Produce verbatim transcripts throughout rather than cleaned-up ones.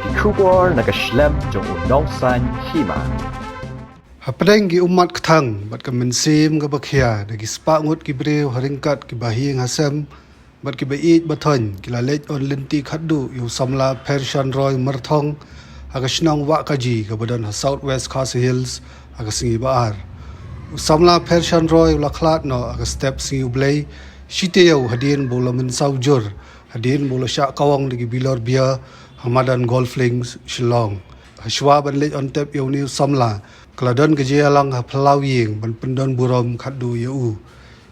Ki khubor na ka shlem jong u nongsan hima. Hapdeng ki ummat kthang bad ka mynsiem kaba khia da ki spah ngut ki briew ha ryngkat ki bahaïing hasem bad ki ba-ïeit bathoiñ, ki la leit on lynti khatduh ïa u samla Phershan Roy Myrthong ha ka shnong Wahkaji kaba don ha South West Khasi Hills ha ka sngi ba ar. U samla Phershan Roy u la khlad noh ha ka step Sngi U Blei shi taïew hadien ba u la mynsaw jur hadien ba u la shah kawang da ki bilor beer ha madan Golf Links, Shillong. Hashwa ban leit on tep ïa une u samla, ka la don ka jingïalang ha phyllaw ïing ban pyndon burom khatduh ïa u.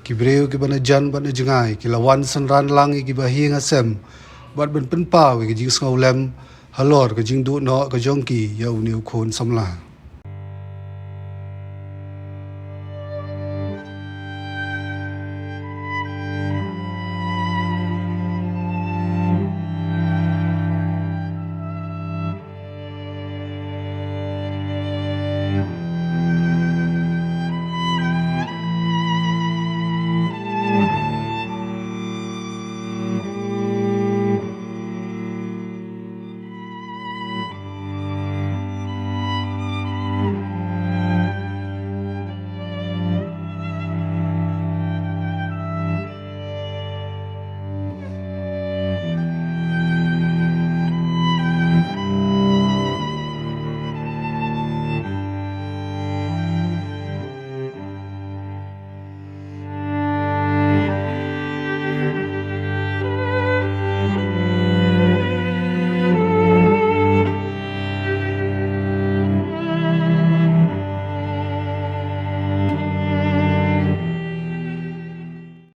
Ki briew kiba na jan bad na jngai ki la wan synran lang ïa ki bahaïing hasem bad ban pynpaw ïa ka jingsngewlem halor ka jingduh noh ka jong ki ïa une u khun samla.